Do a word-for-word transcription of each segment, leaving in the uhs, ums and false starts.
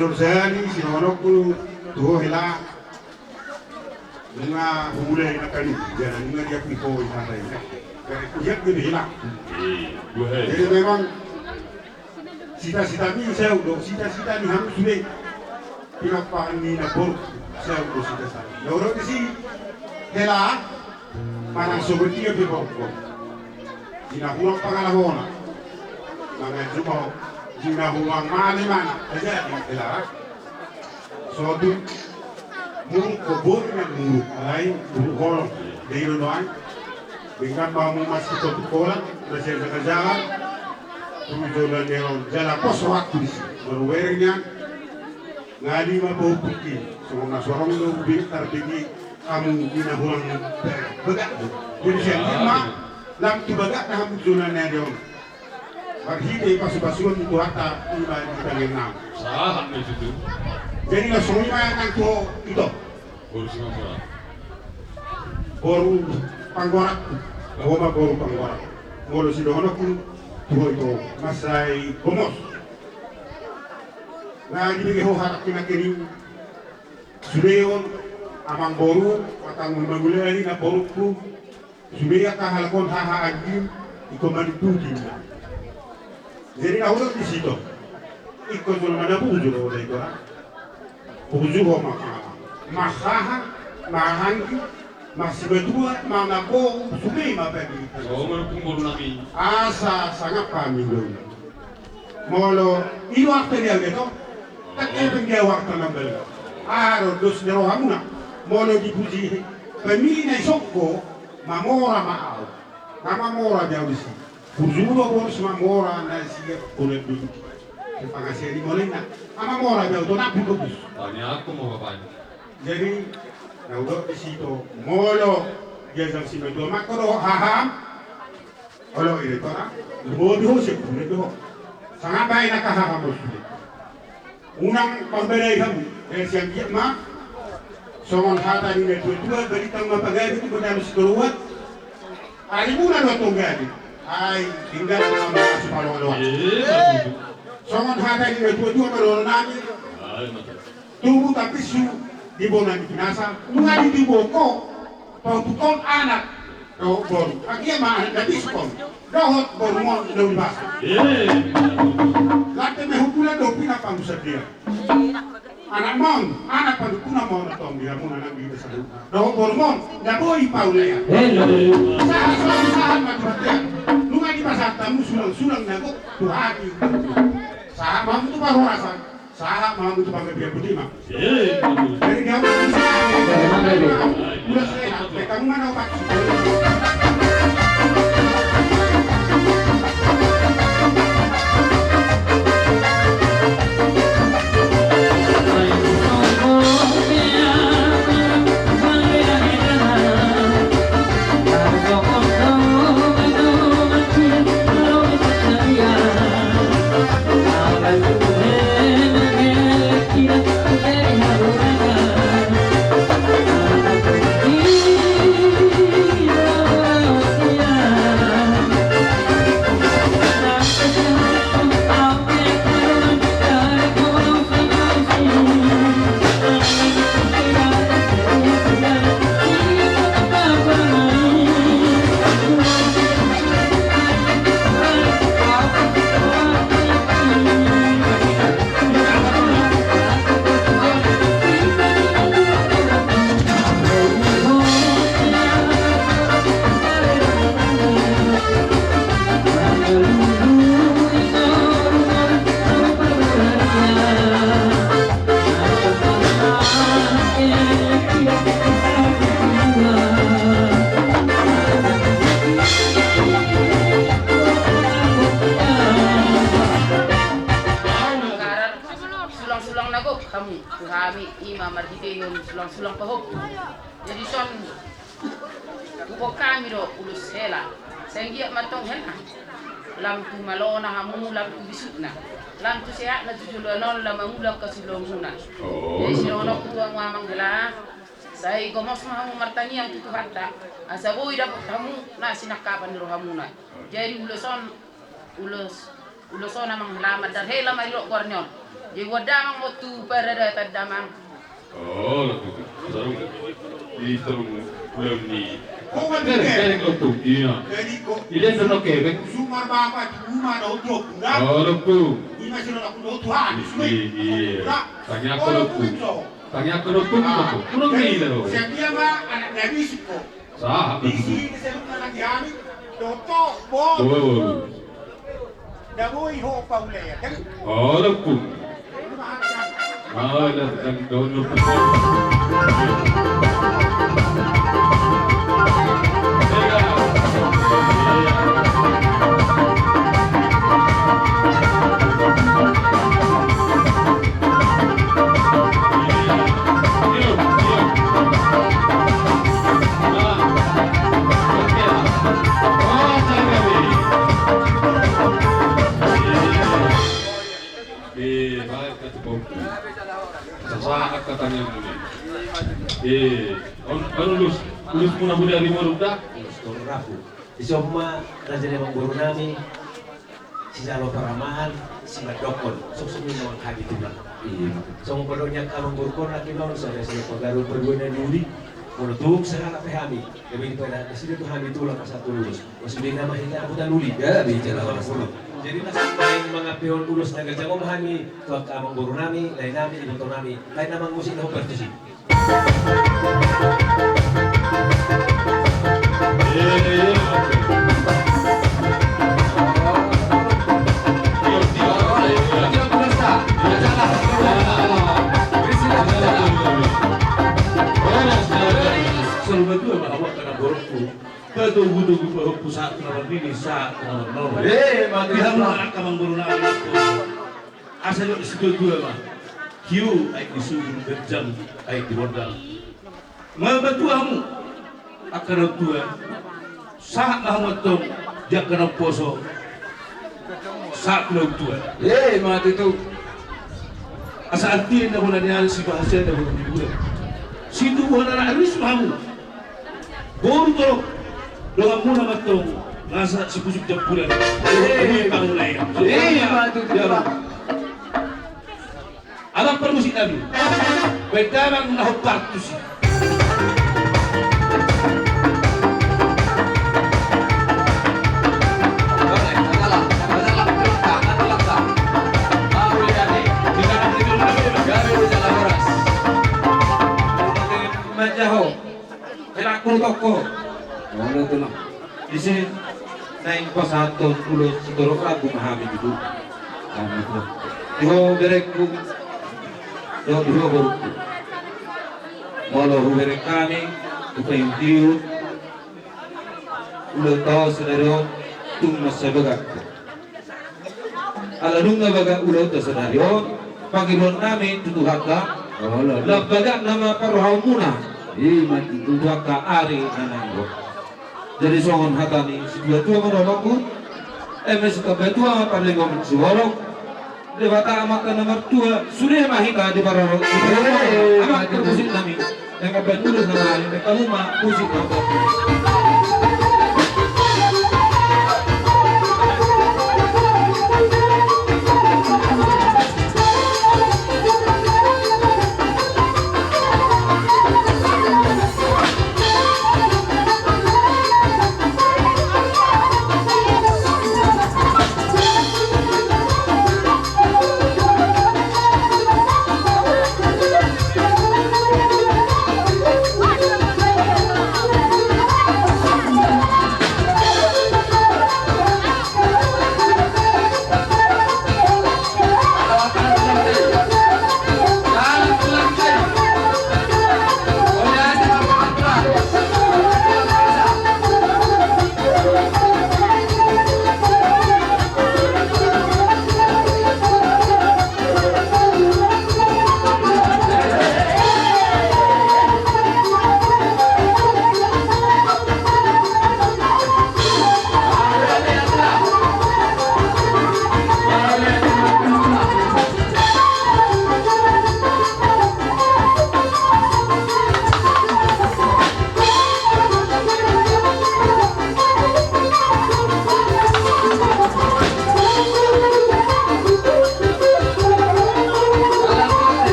Jor sahali sidohononku tu ho hela. Nunga humulai nangkaning, jala nunga diakui ho i hata i. Jadi kulihat dia hela. Jadi memang cita-cita ni saut do, cita-cita ni hamu sude. Pinompar ni na boru saut do cita-cita. Na ro disi hela manang sogot ia pe boru. Di na hurang pangalahona. Manang jumpa di na hurang mane mana. Aja di hela. Sotu muruk ko boru na muruk alai muruk holong. Dei do noai. Dengan mau masih sotu kola masih jaga-jaga. Tujuh dan neon jala pos waktu di sini. Baru werengnya. Ngali ma bohut pingki songon na sorong do bintar pingki hamu di na hurang bagak do. Jadi sian ma lam tu bagak na hamu zona na di on. Marhite pasu-pasuon ni Tuhanta ima di tangiang nami. Sahat ma itu tu. Jadi langsung ima nang tu ho ito. Boru Simanjorang. Boru Panggorak. Ho ma boru Panggorak. Molo sidohononku tu ho ito masai gomos. Nga dibege ho hatak kina kini. Sude on amang boru patang mangulai na borungku. Sude angka halak on haha anjing. Iko manituti. Jadi na hudok di sito. Iko jolo mana buku jolo udah iko. Buku juga maka mahaha mahangi. Masimatua mana boru sude ma bagi. Asa sangap kami dulu. Molo i do arta ni au de to. Tangke pe anggia au arta na balga. Aha do dos ni rohamuna. Molo dipuji pamili na isongko mamora ma au. Nga mamora be au disi. Burju do bonus mamora na sia. Bolen dulu. Pangasian i molo inna. Nga mamora be au to na burju bonus. Tanya aku mau apa ini. Jadi na udo di sito molo diajak simatua mangko do haham. Olo i do tona. Lumobi ho sepuluh do ho. Sanga baen angka haham bos. Unang pambadai hamu. Eh sian dia ma. Songon hata ni na tua-tua balitang ma pagabe tu bedalu sitoruan. Ari muna do tong gabe. Ai tinggal sama supalo-alo. Songon hata ni na tua-tua ma dohonon nami. Tubu tapisu di bona ni pinasa. Nunga ditibu ho. Pautuhon anak dohot boru. Anggia ma anak na bisuk on dohot borumon na uli basa. Lante ma hukulan dohot pina pangusadia. Anakmon anak panungkunan ma on tong di hamuna nang di desa dohot borumon na boi paulea. Sahat sahat ma tu batea. Nunga dipasahat hamu sulang-sulang na gok tu hami. Sahat ma hamu tu parhorasan. Sahat ma hamu tu panggabean botima. Jadi dia udah bisa. Udah saya. Kamu mana obat? Sulang-sulang na gok hamu tu hami ima marhitehon sulang-sulang pahompu. Jadi son hubok hami do ulos hela. Sai anggiat ma tong hela. Lam tu malona hamu lam tu bisukna. Lam tu sehatna tu joloan on lam mangula angka sulamuna. Jadi sidohononku tu hamu amang hela. Sai gomos ma hamu martangiang tu Tuhanta. Asa boi dapot hamu na sinangkapan ni rohamuna. Jadi ulos on ulos Ulos on amang hela mandar hela ma didok goar ni on. Iwa damang mo tu paradatan damang. Oh, lo tu. Sarung. Di sarung. Belum ni. Kau kan Kerek, tidak. Kerek lo tu. Iya. Jadi kok. Ide sono kebek. Sumar bapak di rumah ada utuh. Oh, lo tu. Ini masih ada utuh. Iya, iya. Tanya aku lo tu. Tanya aku lo tu. Kurang gila lo. Siapa dia, Pak? Anak gadis kok. Sahat. Di sini saya pernah lagi hamil. Dokter, bos. Oh. Ndang boi ho paulea, kan? Oh, lempung. Ah, dah, dah, dah, dah. Eh, baik, kata bokku. Sasaat katanya muli. Eh, on, on ulus, ulus muna buda di moruk da. Ulus torrapu. Isomma raja ni amangboru nami, sijalo paramaan, simandokkon, sungsung i ma hami tulang. Iya. Songon podo ni angka amangboru on, laki maun, sada sida pagaru perdua na duri, molo tung sahala pe hami, gabe dipada nasida tu hami tulang asa tulus. Masude nama hita aputan uli. Ya, bicara. Jadi nasida mangampehon ulos na ganjang on hami tu angka amangboru nami, lae nami, iboto nami, lae na mangusik na hombar tusi. Selamat dua, Pak, awak kena borokku. Patogutogu pahompu sahat na marnini sahat na marnono. Eh, mati. Di hamu anak amangboru nami. Asa didok situatua ma. Hiu aek di sumur, ganjang aek di bondang. Mambatua hamu angka na tua. Sahat ma hamu antong di angka na umposo. Sahat tu na tua. Eh, mati tu. Asa artina bona ni ari, sibahasana bona ni bulan. Situbuhon anak ris ma hamu. Boru torop, donganmuna ma antong nasa sipucuk jampuran. Eh, pangulai. Eh, mati tu. Abang parmusik nami. Baen damang na hombar tusi. Manjaho. Enak kulo toko. Mana tu, nah? Isi naeng pasahathon ulos sitorop rambu ma hami tutu. Di ho berengku. Dohot di ho borungku. Molo hubereng hami tu pahitihu, ulaonta sadari on tung mansai bagak. Ala nunga bagak ulaonta sadari on, pangidoan nami tu Tuhanta, lam bagak nama parrohaonmuna. Ima tutu. Tu angka ari na naeng ro. Jadi songon hata ni situatua ma dohononku, eme sitambatua ma parlinggoman siborok, Debata Amanta na martua, sude ma hita diparorot. Eh, amang parmusik nami. Dengan baen ulos na mahali, dengan hamu ma musik.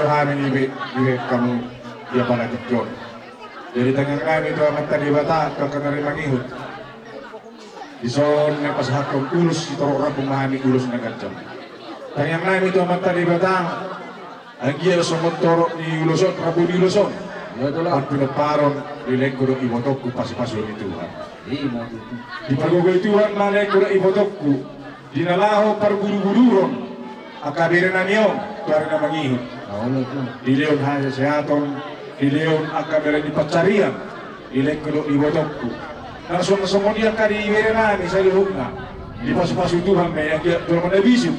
Hami nibe, nibe hamu di apala tingki on. Jadi tangiang nami tu Amanta Debata, tu angka na ro mangihut. Dison na pasahathon ulos, sitorop rambu ma hami ulos na ganjang. Tangiang nami tu Amanta Debata, anggiat songon torop ni ulos on, rambu ni ulos on. Ia, tulang. Pinomparon, dilehon Ho do ibotongku, pasupasu ni Tuhan. Ima tutu. Dipargogoi Tuhan ma lehon Ho do ibotongku. Di na laho parburuburuhon angka bere nami on tu ari na mangihut. Olo, tulang. Dilehon hasehaton, dilehon angka bere ni pansarian, dilehon Ho do ibotongku. Nang songon, songon i angka di bere nami saluhutna, dipasupasu Tuhan ma i, anggiat jolma na bisuk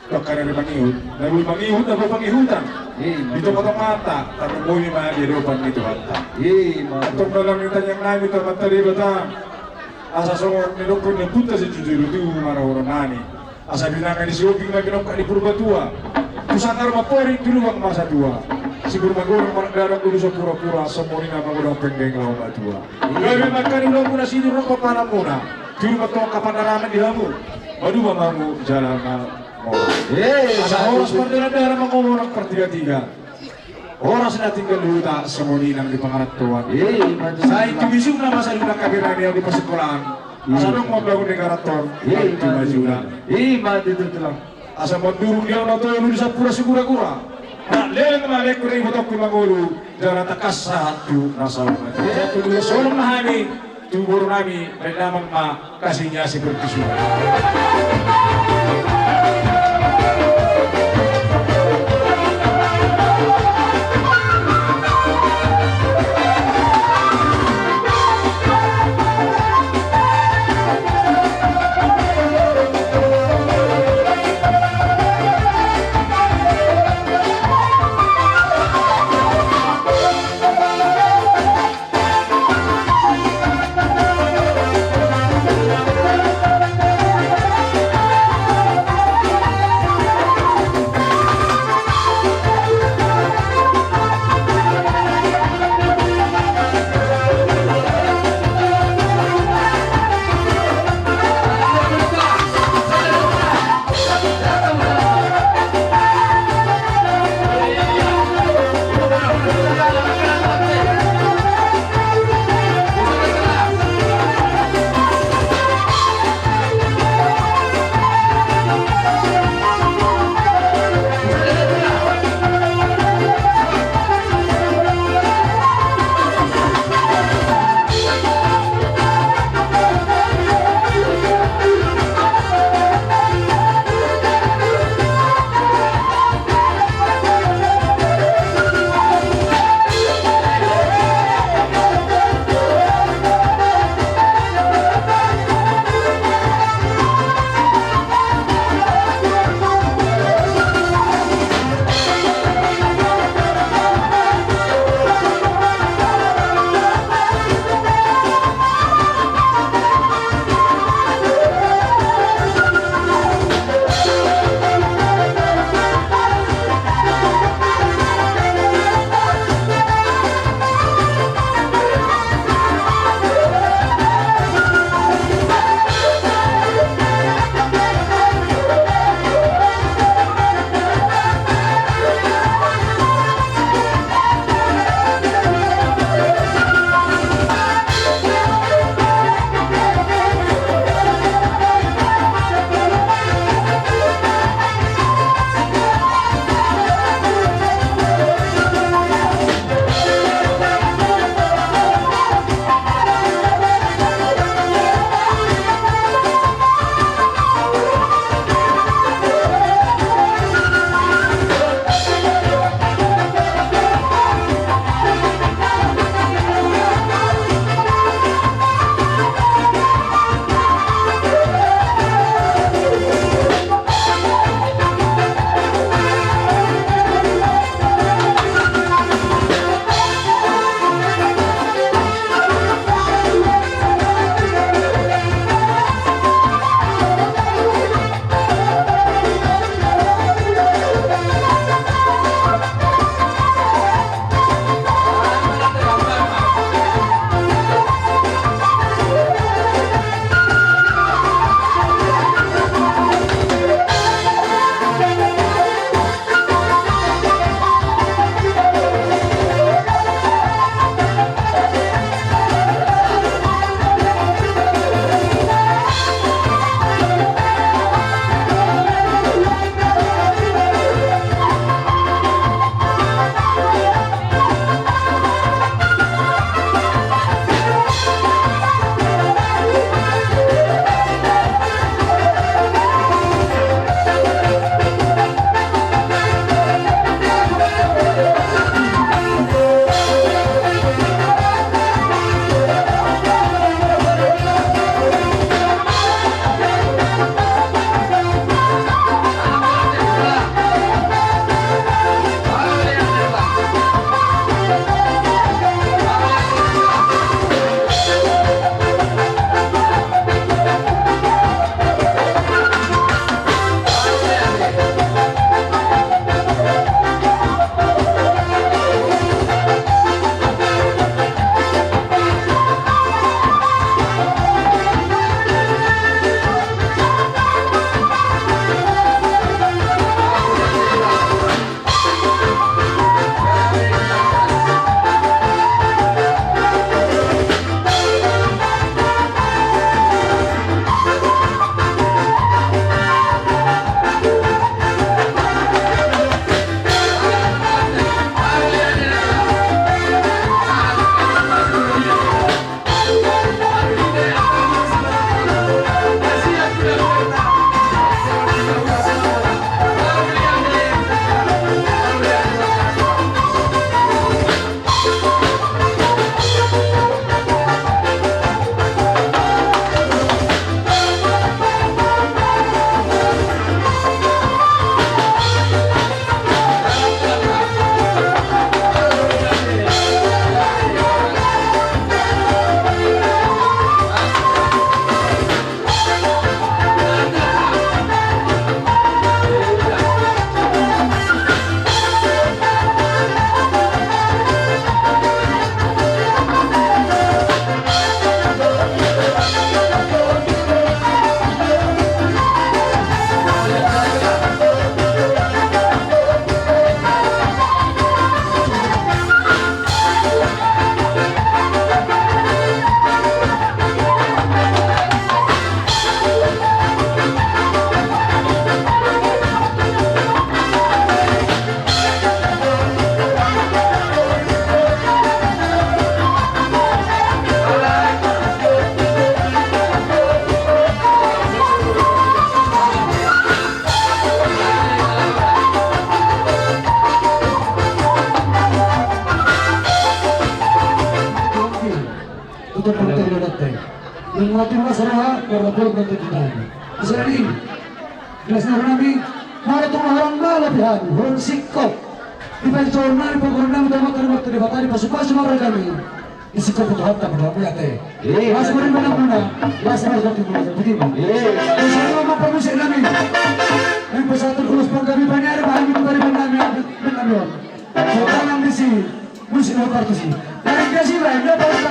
tu angka na ro mangihut, na boi mangihut, na boi pangihutan. Ima tutu. Di tongatonganta, tarlumobi ma di adopan ni Tuhanta. Ima tutu. Antong dalan ni tangiang nami tu Amanta Debata. Asa songon nidok ni ompunta si jujur tu marahoron nami. Asa binanga ni Sihombing ma binongkak ni Purbatua. Tu sanggar ma poring, tu lubang ma satua. Simbur ma godang, manang dalan udu sampurapura, songon i na magodang penggeng laho matua. Gabe ma angka ni ulaonmuna, sidur ma pomparanmuna. Tudu ma tong angka panaraman di hamu. Maduma ma hamu jala na mora. Eh, asa horas mardalandalan, mangomorang partigatiga. Horas na tinggal di huta, songon i nang di pangarantoan. Eh, ima tutu. Sai tu bisukna ma saluhutna angka bere nami on di parsikolaan. Asa adong ma mambangun ni garat on. Eh, tu ima tutu. Ima tutu, tulang. Asa mandurung di anak tolu, di sampura siguragura. Leleng ma lehon Ho do ibotongku mangolu, jala tangkas sahat tu na saur matua. Sahat tu na saur matua. Songon i ma hami, tu boru nami, baen damang ma kasih ni asi bertusu. Mantap. Mengatakan masa roha, karena pulang nanti kita. Jadi, jelas nami, mari tu orang malam di hari, orang sikap. Di pancoran nami, pokok nami, tamat dari waktu di batari, pasupasu marga kami. Di sikap itu harta, benar, ya, teh. Iya. Mas, beri mana guna, mas, mas, waktu guna, begini. Iya. Saya mau permisi nami. Yang pesantren Ulus Panggabi Banjar, bahan itu dari nami, nami. Sekarang di sini. Musik lo partisi. Dari Gazi Lain, lo partisi.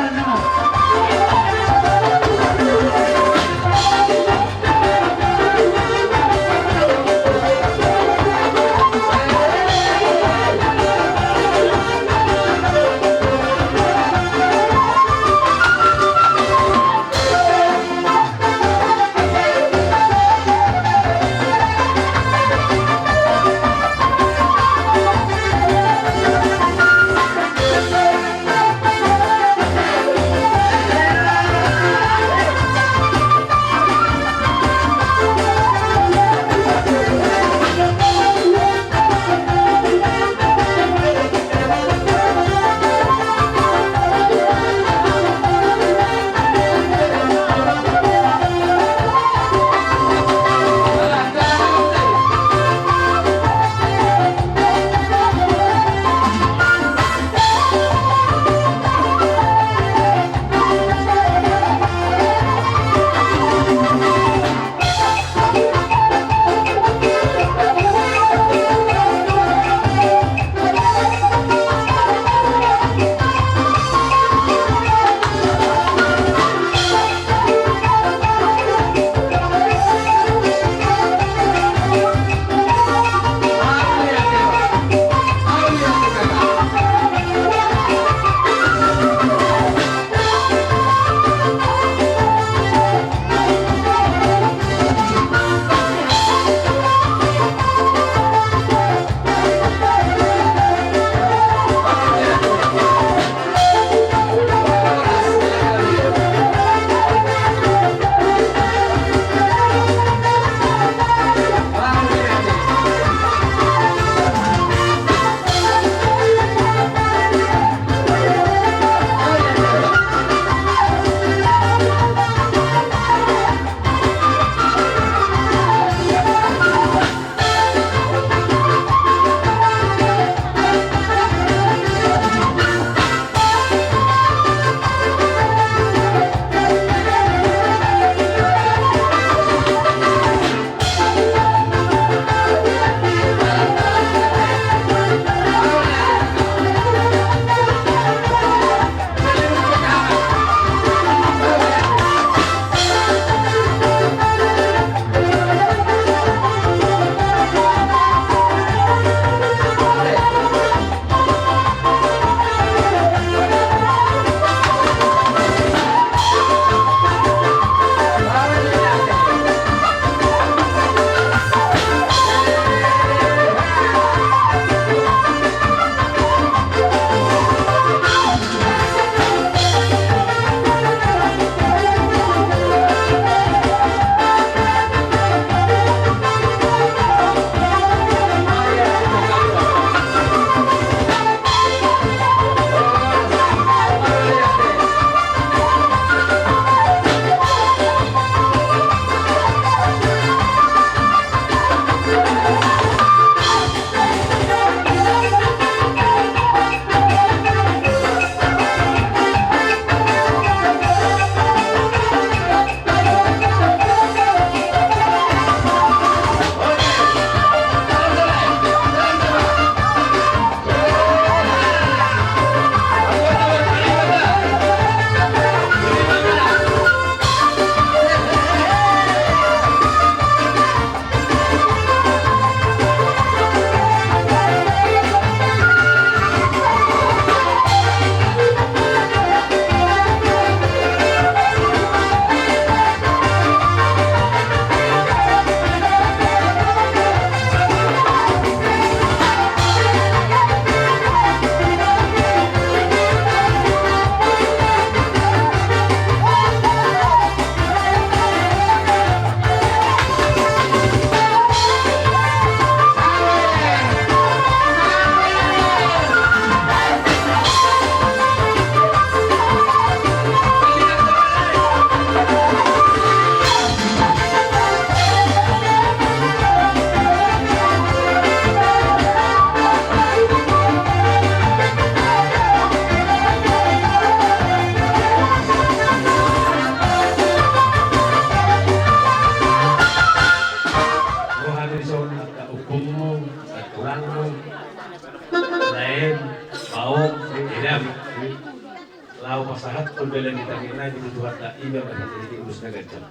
Laho pasahathon dalan ni tangiang nami tu Tuhanta, ima ma hata ni ulos na ganjang.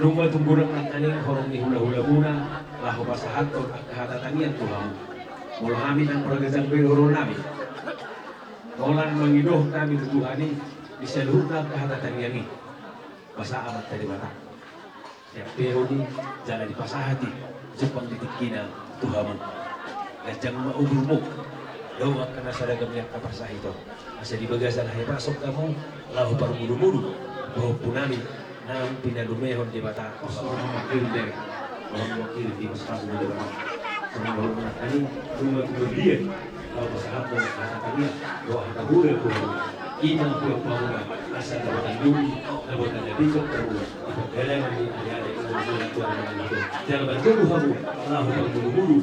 Nunga tung godang nangkaning horong ni hulahulamuna laho pasahathon angka hata tangiang tu hamu. Molo hami ndang pargajang be dohonon nami, holan mangido hami tu Tuhan i di saluhutna angka hata tangiang i. Pasahat ma tu Debata. Siap pe ro di jala dipasahat i, jumpang di tingkina tu hamu. Ganjang ma umurmu. Dao angka na sada gam ni angka parsahiton. Asa di bagasan hahipason hamu laho parmudumudu pahompu nami naung pinalumehon Debata. Os, orang makin deh. Orang makin di mas kamu Debata. Sama orang makin, rumah kemudian. Laho pasahathon hata tangiang, dohot hata hula tu hamu. Ima hupasahat hamu, asa dapotan duri, dapotan na bingkok hamu di pardalanan ni ari-ari, di bulan-bulan tu hamu. Jala margogo hamu laho parmudumudu,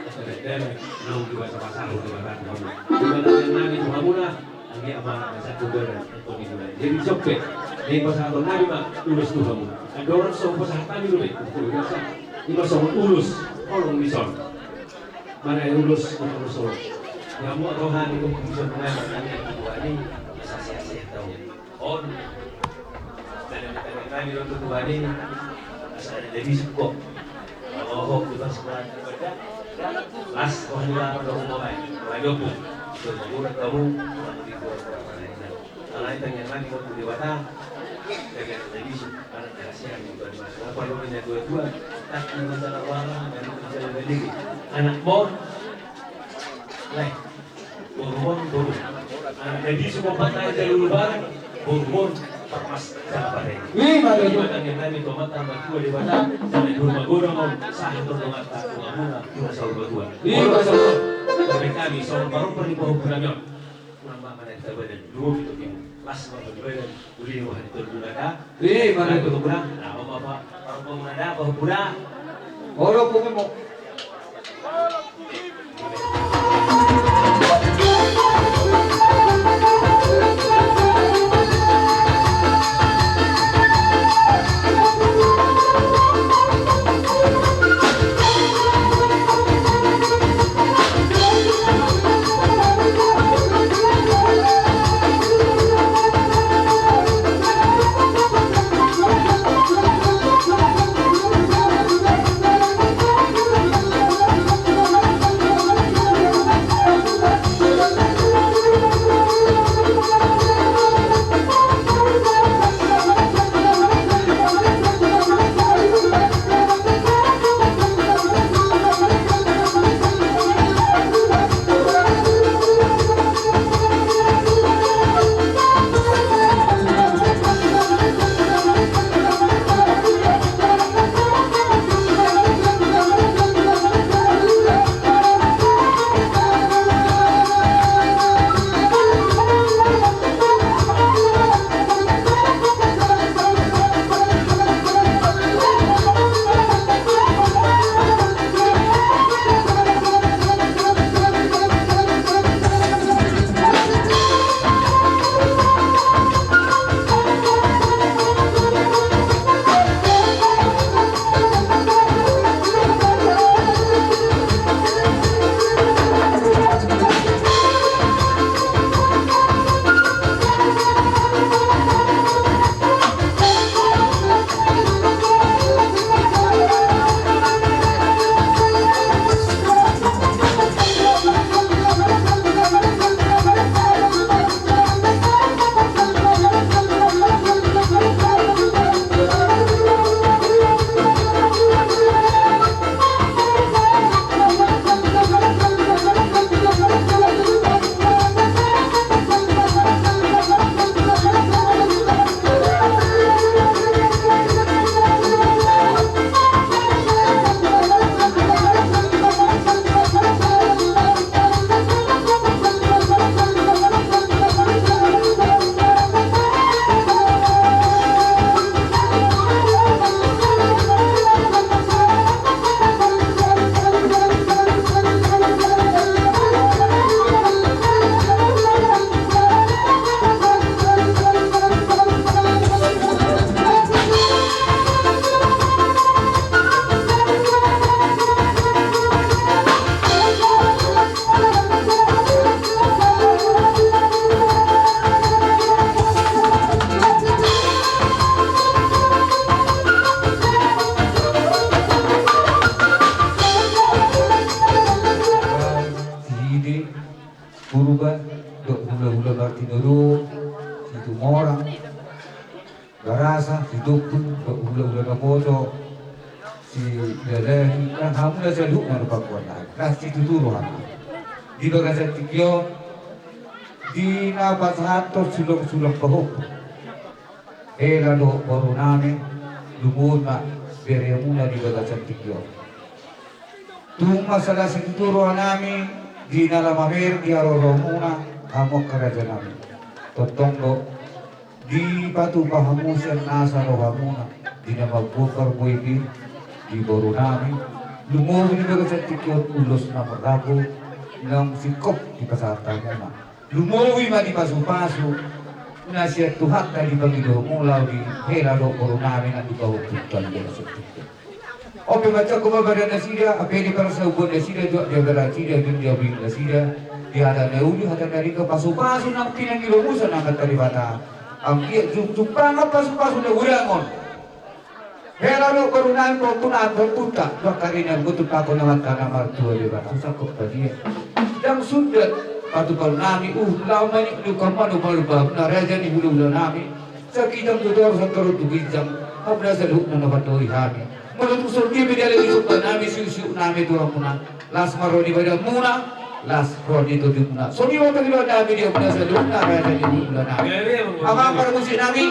asa dangdang naung dipasapasahon Debata tu hamu. Debata nami tu hamuna, anggiat ma na sanggup badan, angkon ni bulan. Jadi sope, naeng pasahaton nami ma ulos tu hamu. Andorang so hupasahat hami dope, ima songon ulos holong dison. Mana ulos, ulos, ulos. Namu atau hati kompetisi mana kami yang tuani, asa sehat-sehat tau. On. Dan yang kami, kami untuk tuani, asa ada jadi suko. Kalau ho, kita sekolah, las, wah, ini apa, dong, mau main. Wah, ini apa? Itu murah kamu, di luar, mana ini. Alai tangiang nami ma tu Debata, gabe na jadi anak na sehat, na parlobei na dua-dua, tak na masalah wala, na masalah badiri. Anak mon, leh, boru mon, boru. Anak na jadi suko patah aja lulu barang, boru mon, parmas jala patah. Ima tangiang nami tu Amanta na martua Debata, jala di rumah godang on, sahat tu Amanta, tu hamuna, tu na saur matua. Ima songon i. Gabe hami songon parompa ni pahompu nami on. Kurang ma mana di tabadan, dua pitu pitu. Las ma di badan, uli ma di tolu bulan da. Ih, mana itu? Tolu bulan. Nah, apa, apa, apa, apa, mana da, apa, apa, apa. Olo, apa, apa. Dohot hulahula Martinolo, Situmorang, Barasa, Sitompul, dohot hulahula Naposo, Silalahi, nang hamuna saluhutna na pangkuan nami. Las situtu rohana. Di bagasan tingki on, di na pasahathon sulangsulang pahompu, hela dohot boru nami, lumobi ma beremuna di bagasan tingki on. Tung mansai las situtu roha nami di na lam mamer di haroromuna, hamu angka raja nami. Tongtong do dipatupa hamu sian nasa rohamuna di na mamboan parbue di boru nami. Lumobi di bagasan tingki on ulos na marrapu naung singkop dipasahat hamuna. Lumobi ma di pasupasu na sian Tuhanta dipangido hamu laho di hela dohot boru nami na di pahompunta di bagasan tingki on. On pe mansai gogo ma badan nasida, ape di parsabuan nasida, tu adia badan nasida, tu adia badan nasida, di hata na uli, hata na ringkot, pasupasu naung pinangido muse Amanta Debata. Anggiat jumpangan pasupasu na godang on. Hela dohot boru nami, pahompu nami, pahompunta, tu angka ari na gotut pakon Amanta na martua Debata, sangkop badia. Ndang sundat patupaon nami, uh, laho maniuk ni ukam manu palu babu na raja ni hulahula nami. Saginjang tu toru, santoru tu ginjang, hamuna saluhutna na pandohot hami. Molo tung songon dia pe dialap ni somba nami, siuksiuk nami tu hamuna. Las ma roha ni badanmuna, las roha ni tondimuna. Songon i ma pangidoan nami di hamuna saluhutna raja ni hulahula nami. Amang parmusik nami,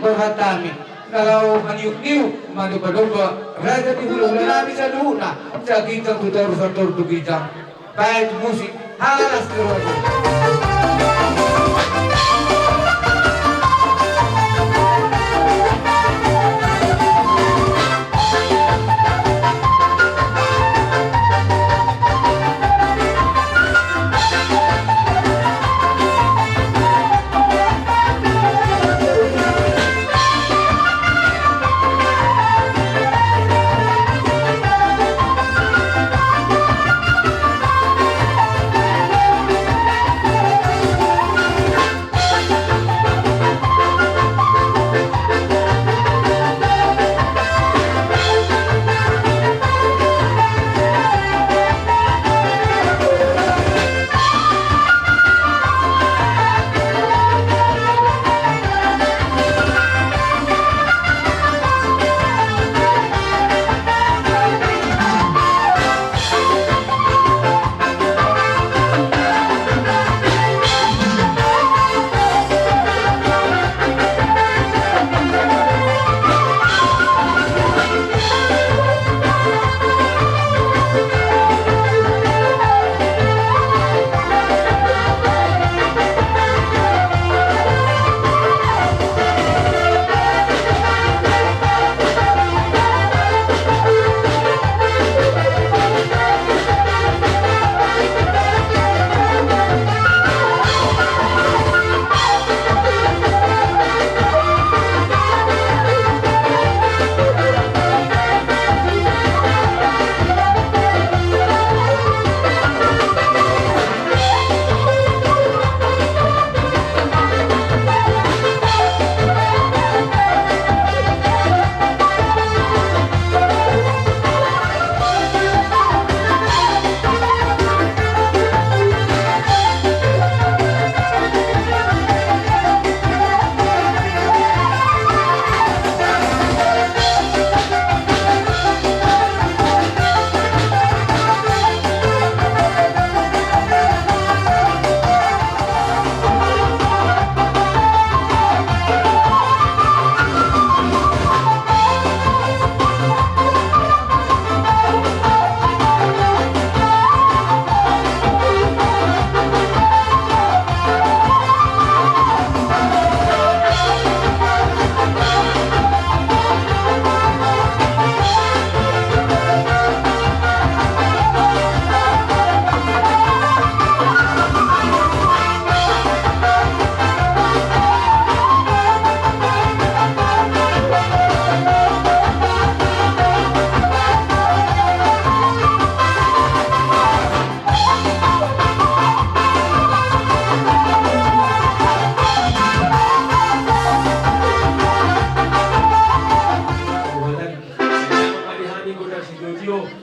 borhat hami na laho maniukniuk, manombanomba raja ni hulahula nami saluhutna. Saginjang tu toru, santoru tu ginjang. Baik musik, halas keluarga.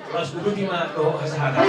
Las uduti ma dohot hasahatan.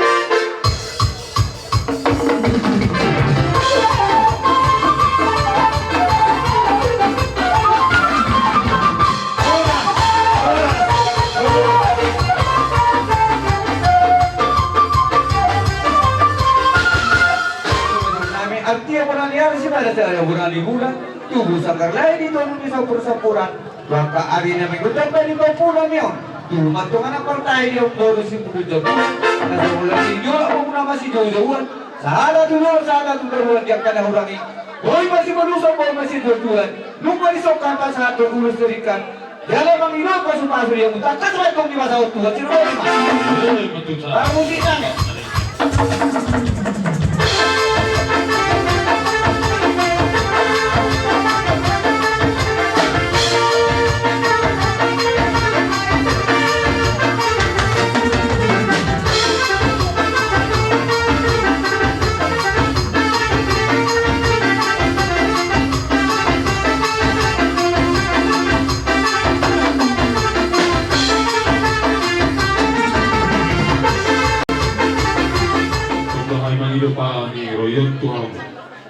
Artia bona ni ari, sibada sada bona ni bulan, tubu sanggar lae di tolu ni sampur-sampuran, tu angka ari na minggu tamba di pampuna ni on, tubu ma tongtong anak partai di on boru simbulu jabu, na so mulak ni jolak boru na masijou-jouan, sahala tu dolok sahala tu toruan di angka na hurang i, boi masipaluson boi masijou-jouan, nunga disongkan pasahat do ulos terikat. Jala mangido pasu-pasu dia muta, kas baik kong di masa waktu, kecil banget, Mas. Parmusik nang. Songon i ma i do pami royon tu hamu,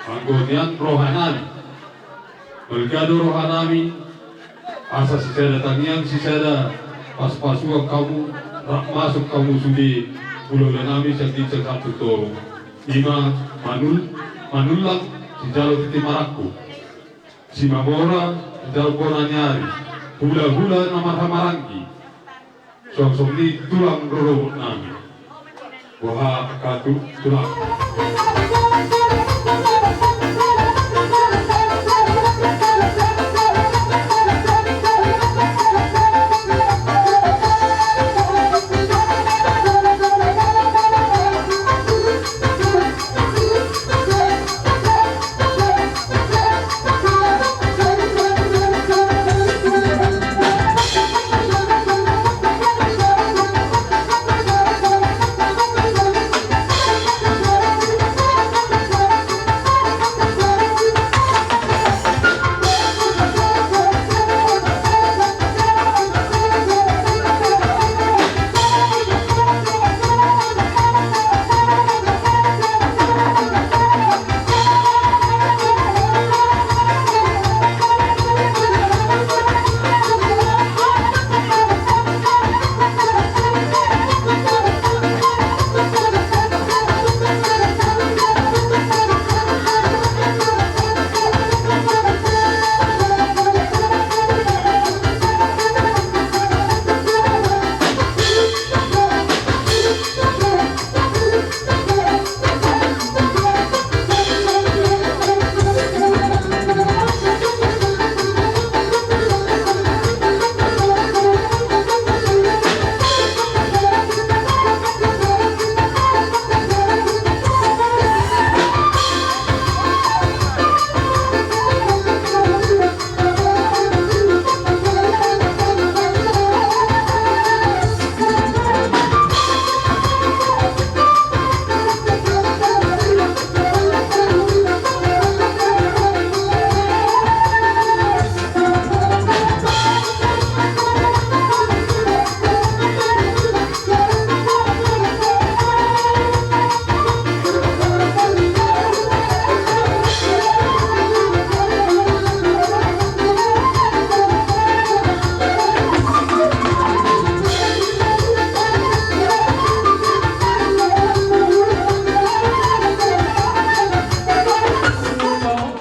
anggo nian rohanami, balga do rohanami, asa sisada tangiang sisada pasu-pasuan hamu, rap masuk hamu sude hula-hulanami sian ginjang sahat tu toru. I ma manul-, manullang sijalo tintin marangkup. Simamora, jalo bona ni ari, hula-hula na marhahamaranggi, songon i tulang rorobotnami. Boha angka tu-, tulang.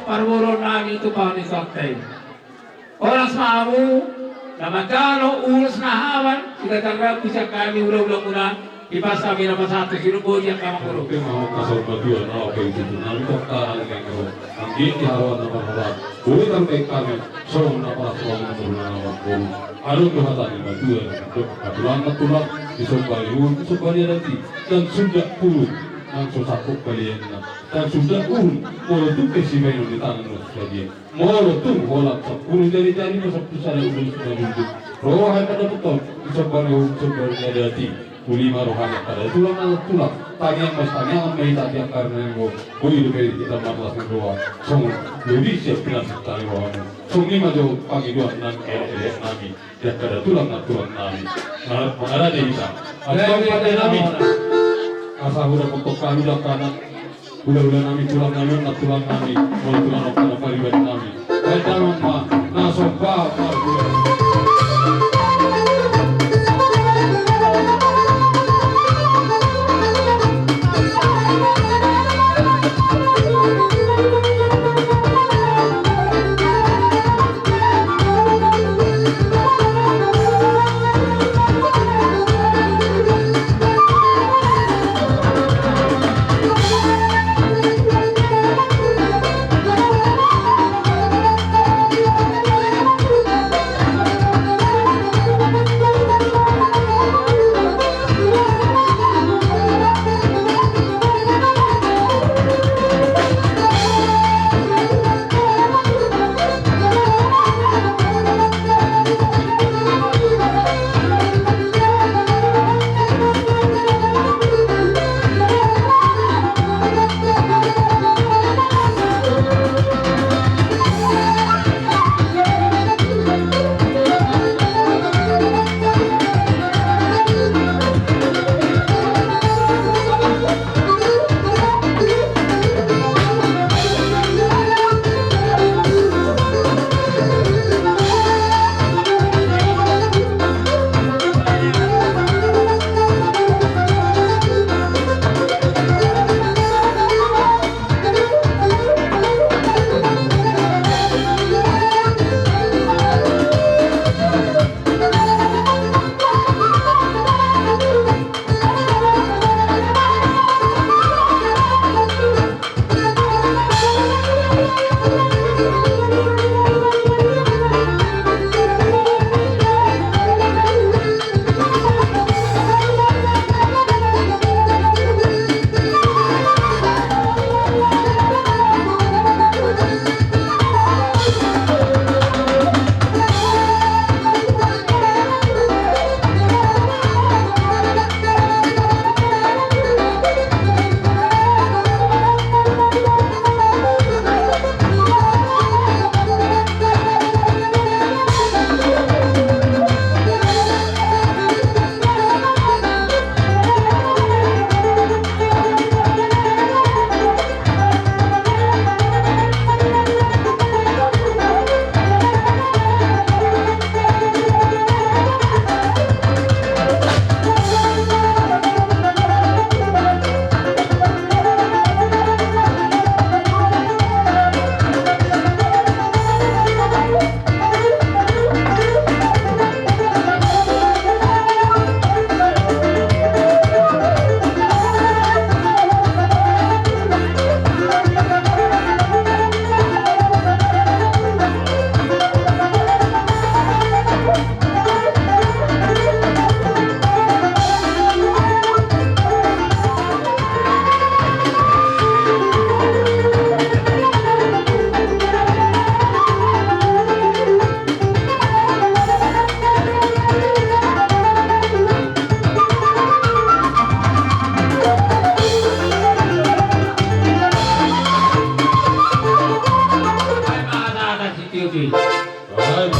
Parboruon nami tu pahon ni sokte. Horas ma hamu na manjalo ulos na hamal, sigatar rambu sian hami hula-hula muna, dipas hami na pasahat tu sidung bodi angka amangboru. Oke, mau kasar matua na oke itu tu nami tokta angin ro. Angin di haruan na marharat. Boi tarbaik hami, songon na paras songon na marharat. Adong do hata ni matua, na mandok, na tulang, na tulang, disomba ni uhum, disomba ni adat i, dan sundat uhum, nang so sangkop balianna, dan sundat uhum, molo tung pe sibaenon di tangan na so sadia. Molo tung holan sampulu jari-jari ma sampulu sada ulos na jujur. Roha na dapoton, disomba ni uhum, disomba ni adat i. Uli ma rohana pada tulang anak tulang. Tangiang ma sitangiangan ma hita di angka ari na naeng ro. Boi dope hita marlas ni roha. Songon lobi sian pinarsinta ni rohamu. Songon i ma jo pangidoan nang elek-elek nami. Di angka tulang anak tulang nami. Mangarade hita. Asa pande nami. Asa huda potong kalu dak anak. Hula-hula nami, tulang nami, na tulang nami, molo tulang nami, na pariban nami. Baen damang ma, na somba marhula. Oke. Baik.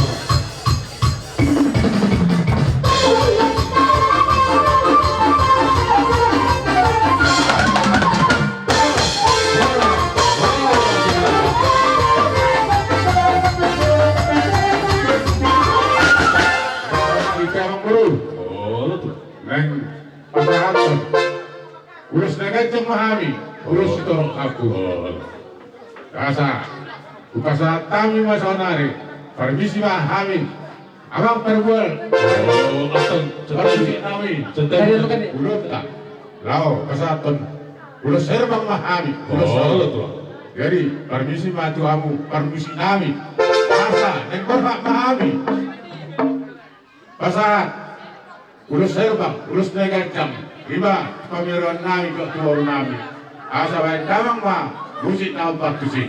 Naeng pasahathon ulos na ganjang ma hami, ulos sitorop hamu. Asa hupasahat hami ma saonari, parmisi ma hami, amang pargual. Parmisi hami. Ulunta laho pasahathon ulos herbang ma hami, ulos. Jadi parmisi ma tu hamu parmisi nami. Asa naeng borhat ma hami pasahat ulos herbang, ulos na ganjang, ima pamiroan nami dohot tu boru nami. Asa baen damang ma musik na umpat tusi.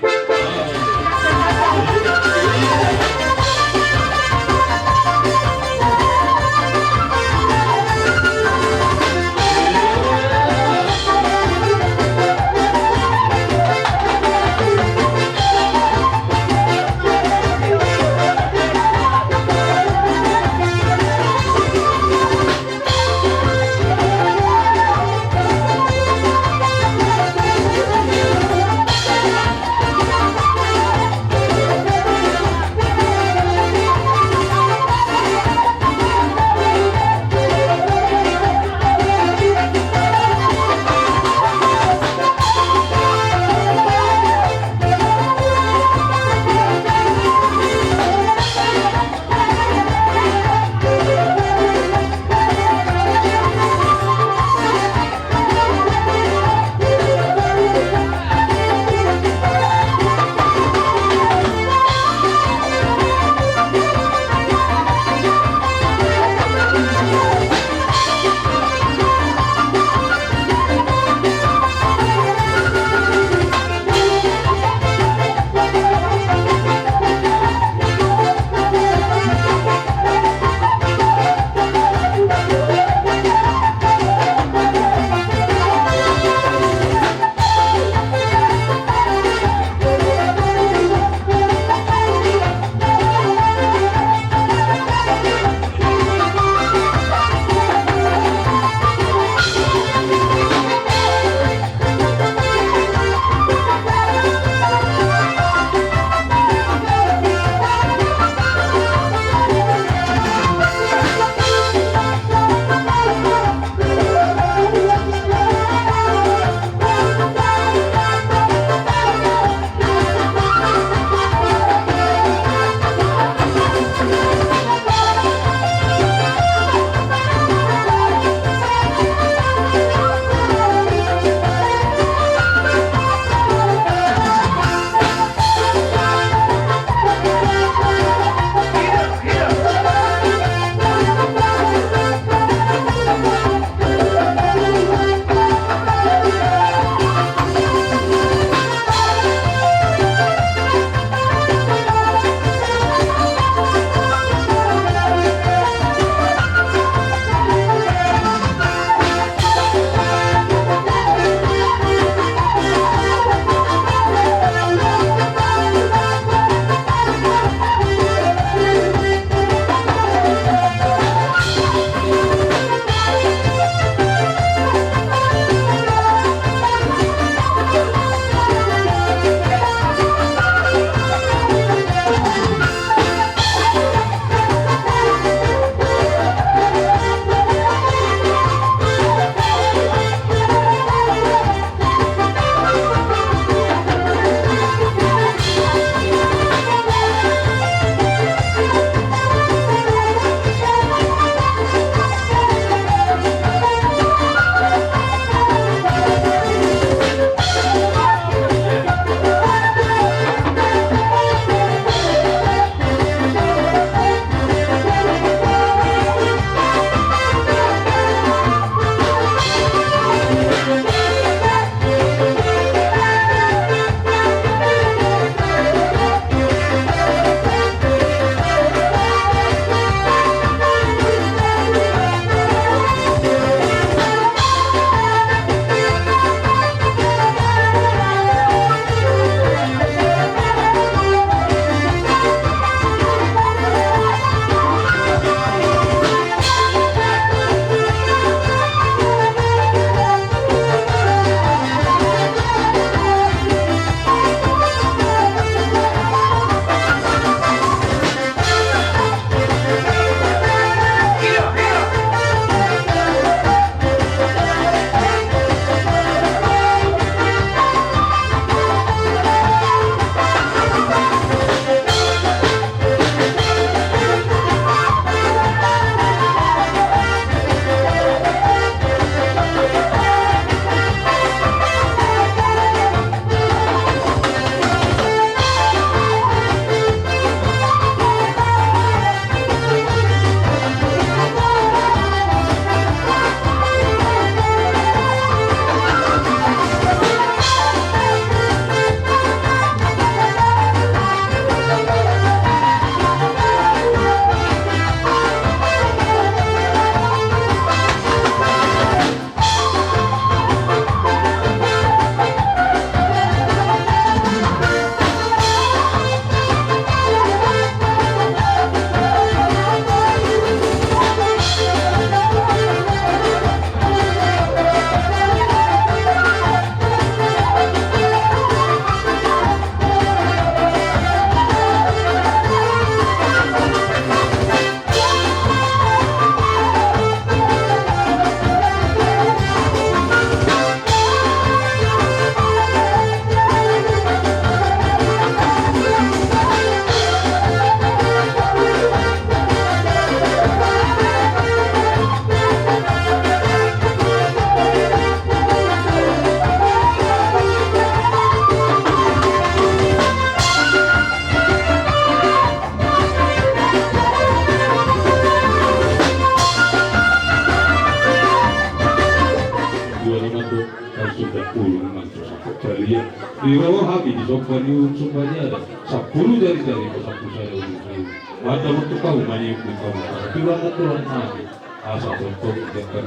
Ro hami di somba ni uhum somba ni adat, sampulu jari-jari, sampulu sada ujung-ujung. Mardongan tu hamu, manimbang tu hamu, tulang, tulang nami. Asa tongtong diangkat,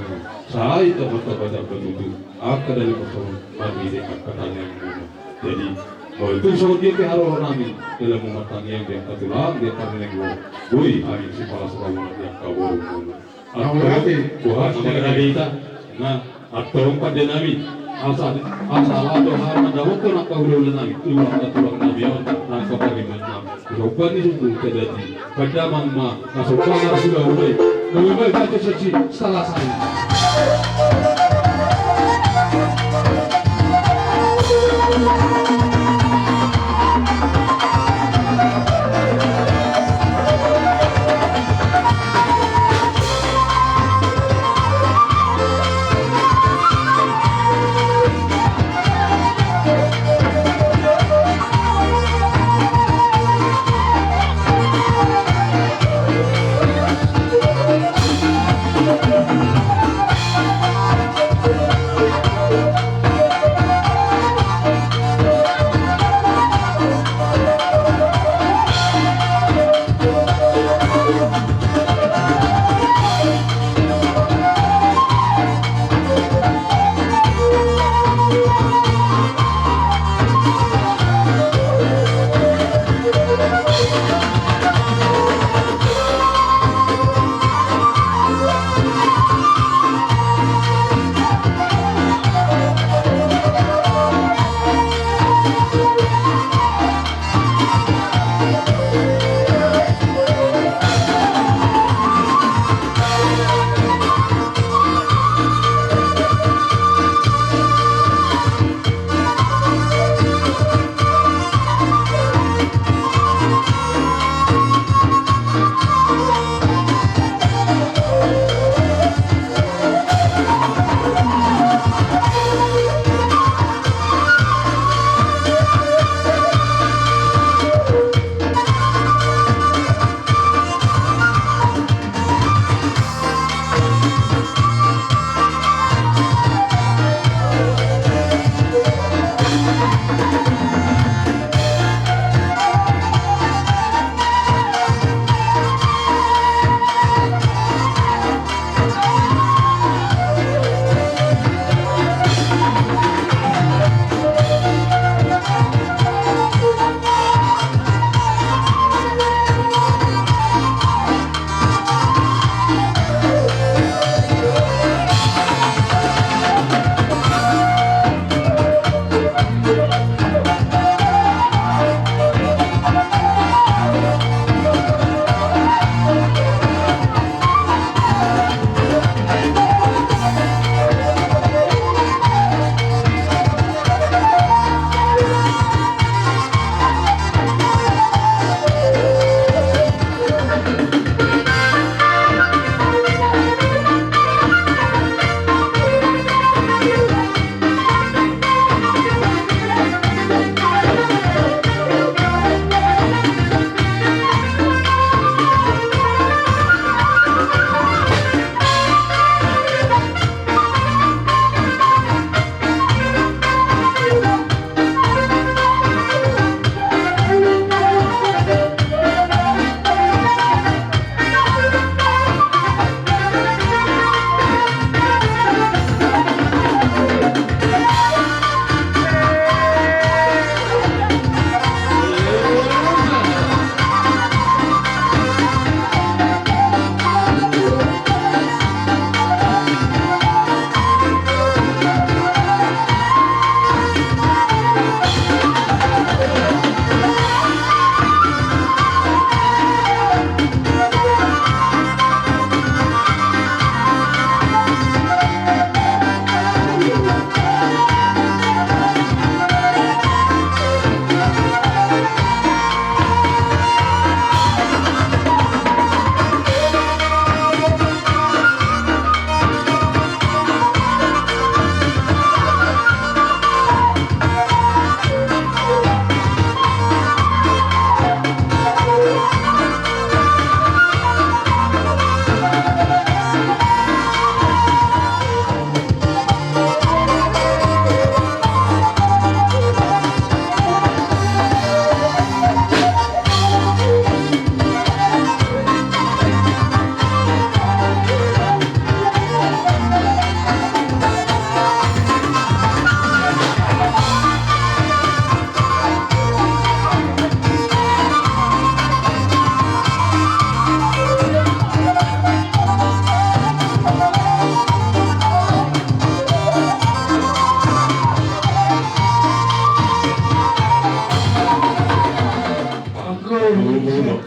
sai tamba-tamba tutu angka dali, marhite angka tangiang muna. Jadi, molo tung songon dia pe haroro nami, dalam martangiang di angka tulang, di angka nenek, boi hami sipalas-palas di angka boru muna. Antong, boha, mauliate hita. Nah, antong pande nami, asa, asa laho hami mandapothon angka hulahula nami, tulang, tulang nami on, angka pariban nami. Somba ni suku tadati, pandamang ma na somba na hulahula i. Mauliate ma, baca saksi, salah sahit.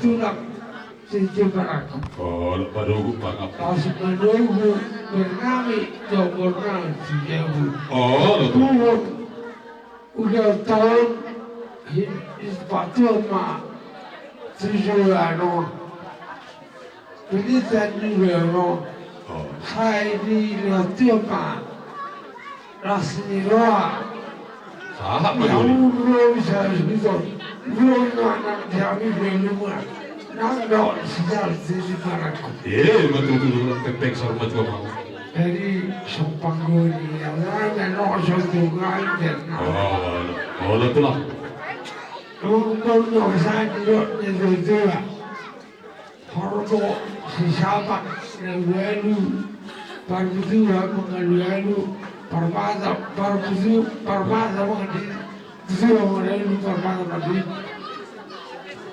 Tulang. Sisi barangku. Olo, padogu pangap. Pas manogu bernami jomborna si jabu. Olo. Tuhun uda taon hi-, hipatupa ma tujuan on. Penita ni bero. Sai di natupa. Las ni roha. Sahat ma doli. Ulo bisa hiton. Ulo na nang di hami belum. Nang do sejal sisi barangku. Eh, betul, betul, betul. Pepek sarung betul, Bang. Jadi sompang goni ya. Nang no sotungan dan. Oh, oh, betul lah. Nang no saya di rot ni betul lah. Horbo, sisapak, na ualu, parbutua, mangalualu, parmata, parbutu, parmata, mangadi, butua, mangalualu, parmata, mangadi.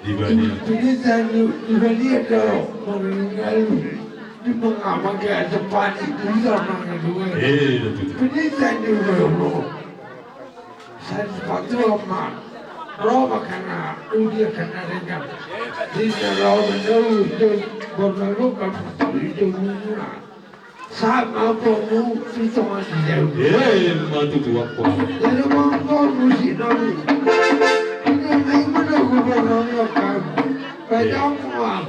Di badia. Penita ni, di badia do, mangalualu, di mangama ke aja pani, di bisa mangalualu. Eh, betul. Penita ni, ualu. Sai patua ma, ro ma kana, udia kana dengan. Di na ro ma na udia, borna ro kan, udia muna. Sama pomu, itu ma di jauh. Eh, ma tutu apa? Jadi ma pomu si nami. Ini ma ima na gubernur lokal. Pada apa?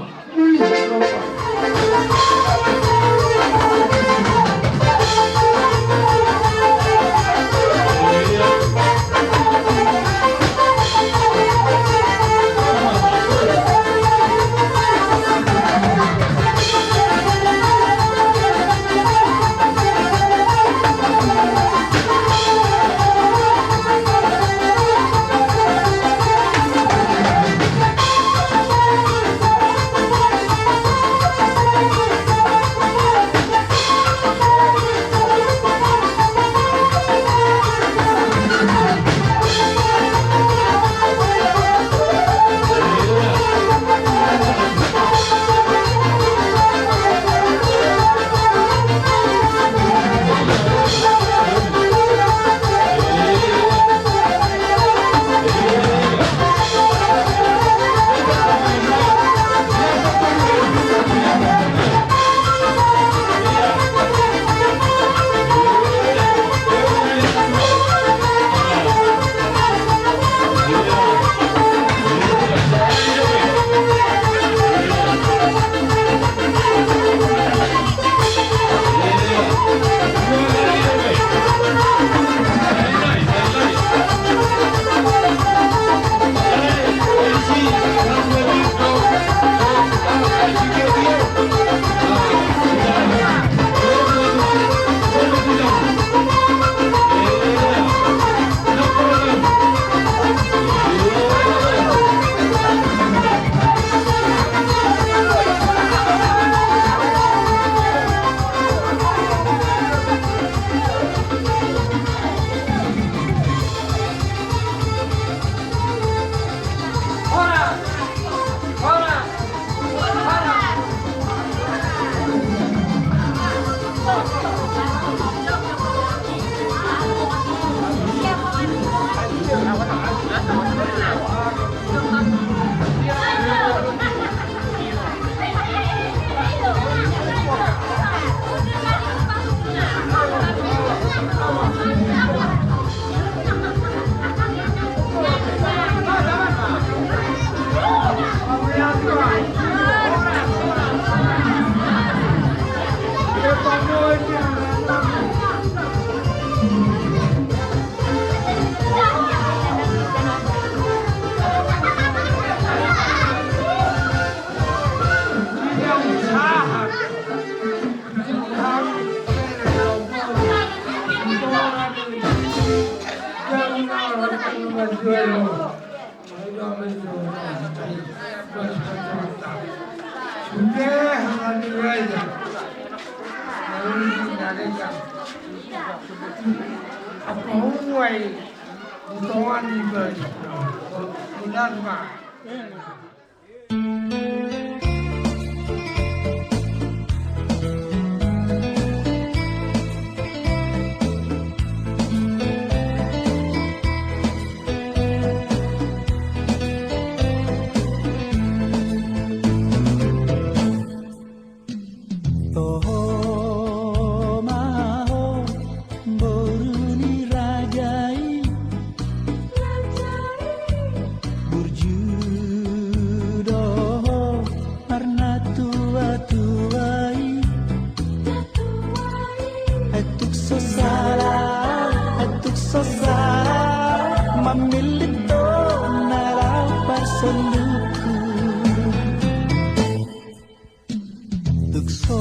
Tuk so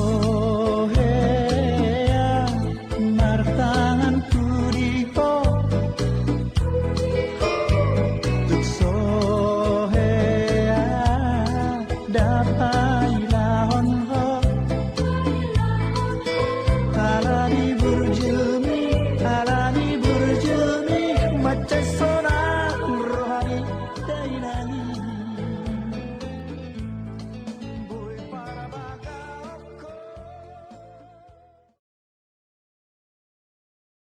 hea martangan pudi ho. Tuk so hea dapailahon ho. Ala ni burjumi, ala ni burjumi, mansai sonang roha ni dainang i.